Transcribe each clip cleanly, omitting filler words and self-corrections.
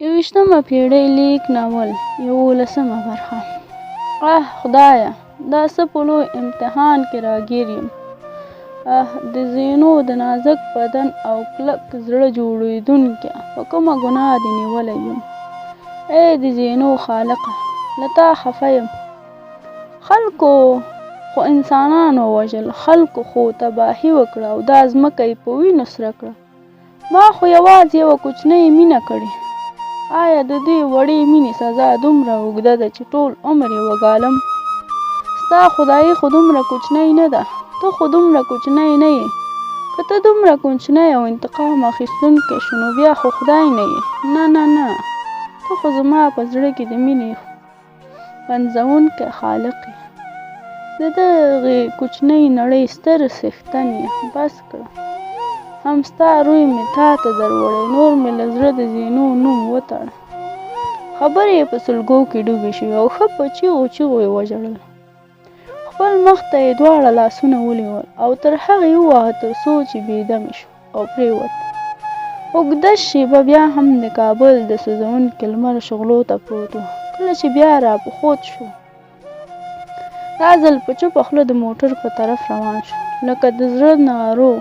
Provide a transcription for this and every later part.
یوویشتمه پېړۍ لیک ناول یوولسمه برخه. اه خدایه، دا څه په لوی امتحان کې راګیر یم. اه د زینو د نازک بدن او کلک زړه جوړېدونکیه، په کومه ګناه دې نیولی یم؟ ای د زینو خالقه، له تا خفه یم. خلکو خو انسانان ووژل، خلکو خو تباهي وکړه او دا ځمکه یې په وینو سره کړه. ما خو یوازې یوه کوچنۍ مینه کړې. آیا د دې وړې مینې سزا دومره اوږده ده چې ټول عمر یې وګالم؟ ستا خدایي خو دومره کوچنۍ نه ده، ته خو دومره کوچنی نه یې. که ته دومره کوچنی او انتقام اخیستونکی شو نو بیا خو خدای نه یې. نه نه نه، ته خو زما په زړه کې د مینې پنځوونکی خالق یې. د دغې کوچنۍ نړۍ ستر څښتن یې. بس کړه، هم ستا روی مې تا ته دروړی، نور مې له زړه د زینو نوم وتړه. خبرې یې په سلګو کې ډوبې شوې او ښه په چیغو چیغو یې وژړل. خپل مخ ته یې دواړه لاسونه ونیول او تر هغې یې وواهه تر څو چې بې دمې شو او پرېوت. اوږده شېبه بیا هم د کابل د سوځونکي لمر شغلو ته پروت و. کله چې بیا راپخوت شو، دا ځل په چوپه خوله د موټر په طرف روان شو، لکه د زړه ناروغ.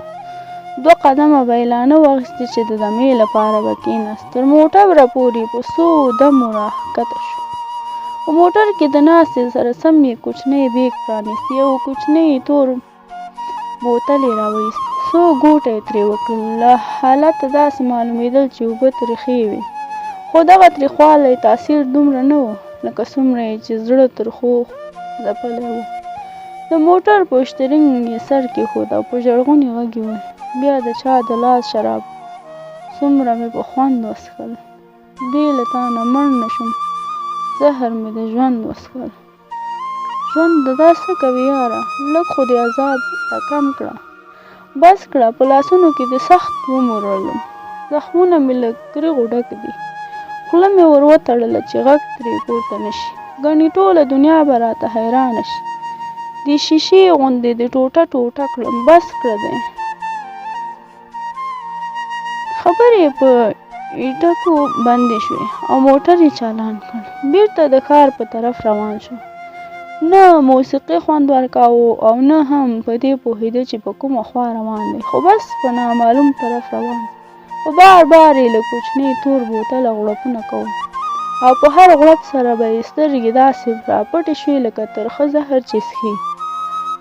دوه قدمه به یې لا نه و اخیستي چې د دمې لپاره به کېناست. تر موټره پورې په څو دمو راښکته شو. په موټر کې د ناستې سره سم یې کوچنی بیګ پرانیست، یو کوچنی تور بوتل یې راوایست، څو ګوټه یې ترې وکړل. له حالته داسې معلومېدل چې اوبه ترخې وې، خو دغه تریخوالی تاثیر دومره نه و لکه څومره یې چې زړه ترخو ځپلی و. د موټر په شترینګ یې سر کېښود او په ژړغوني غږ یې وویل، بیا د چا د لاس شراب څومره مې په خوند وڅښل، بې له تا نه مړ نه شوم، زهر مې د ژوند وڅښل. ژونده دا څه کوې یاره، لږ خو دې عذاب را کم کړه. بس کړه، په لاسونو کې دې سخت ومروړلم، زخمونه مې له کریغو ډک دي. خوله مې ور وتړله چې غږ ترې پورته نه شي، ګنې ټوله دنیا به راته حیرانه شي. د شیشې غوندې دې ټوټه ټوټه کړم، بس کړه دې. خبرې یې په ټکو بندې شوې او موټر یې چالان کړ. بیرته د ښار په طرف روان شو. نه موسیقي خوند ورکاوه او نه هم په دې پوهېده چې په کومه خوا روان دی، خو بس په نامعلوم طرف روان و. په بار بار یې له کوچني تور بوتله غوړپونه کول او په هر غوړپ سره به یې سترګې داسې راپټې شوې لکه ترخه زهر چې څښي.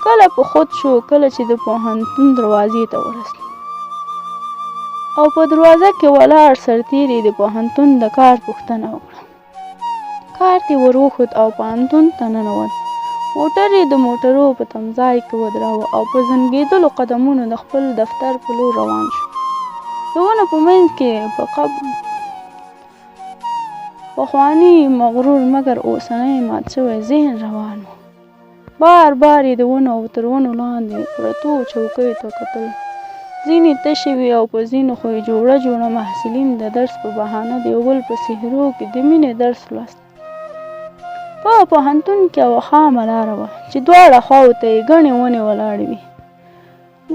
کله په خود شو، کله چې د پوهنتون دروازې ته ورسېد او په دروازه کې ولاړ سرتېري د پوهنتون د کارت پوښتنه وکړه. کارت یې ور وښود او پوهنتون ته ننوت. موټر یې د موټرو په تمځای کې ودراوه او په زنګېدلو قدمونو د خپل دفتر په لور روان شو. د ونو په منځ کې په پخواني مغرور مګر اوسنی مات شوی ذهن روان و. بار بار یې د ونو او تر ونو لاندې پرتو چوکیو ته کتل. ځینې تشې وې او په ځینو خو یې جوړه جوړه محصلین د درس په بهانه د یو بل په څهرو کې د مینې درس لوست. په پوهنتون کې یوه خامه لاره وه چې دواړه خواوو ته یې ګڼې ونې ولاړې وې.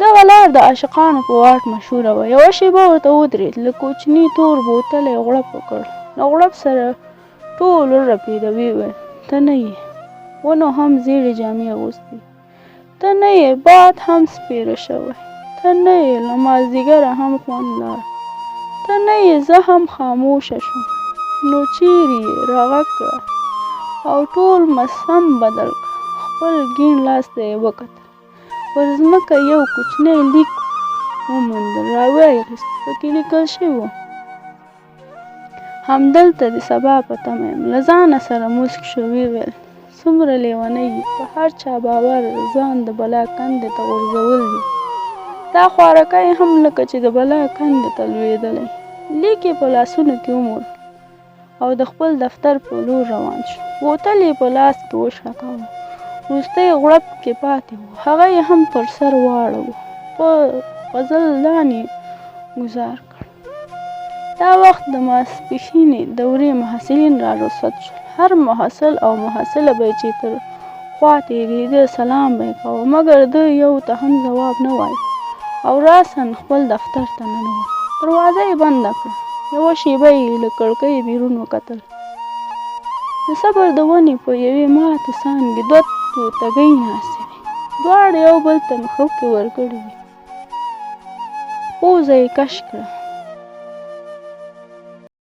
دغه لار د عاشقانو په واټ مشهوره وه. یوه شېبه ورته ودرېد، له کوچني تور بوتله یې غوړپ وکړ. له غوړپ سره ټول ورپېده، ویې ویل، ته نه یې. ونو هم زېړې جامې اغوستي. ته نه یې، باد هم سپېره شوی. ته نه یې، له مازدیګره هم خوند لاړ. ته نه یې، زه هم خاموشه شوم. نو چېرې یې؟ راغږ کړه او ټول مسم بدل کړه. خپل ګیڼ لاس ته یې وکتل. پر ځمکه یو کوچنی لیک وموندل، راویې اخیست، پکې لیکل شوي وو، همدلته د سبا په تمه یم. له ځانه سره موسک شو، ویې ویل، څومره لیونی یې، په هر چا باور ځان د بلا کندې ته غورځول دي. دا خوارکی هم لکه چې د بلا کندې ته لوېدلی. لیک یې په لاسونو کې وموړ. او د خپل دفتر په لور روان شو. بوتل یې په لاس کې وشړکاوه. وروستی غوړپ کې پاتې و، هغه یې هم پر سر واړاوه. په غزلدان یې ګوزار کړ. دا وخت د ماسپښینې دورې محصلین را رخصت شول. هر محصل او محصله به یې چې تر خوا تېرېده، سلام به یې کاوه، مګر ده یو ته هم ځواب نه وایه او راساً خپل دفتر ته ننوت. دروازه یې بنده کړه. یوه شېبه یې له کړکۍ بیرون وکتل. د صبر د ونې په یوې ماتې څانګې دوه توتګۍ ناستې وې. دواړو یو بل ته مښوکې ورکړې وې. پوزه یې کش کړه.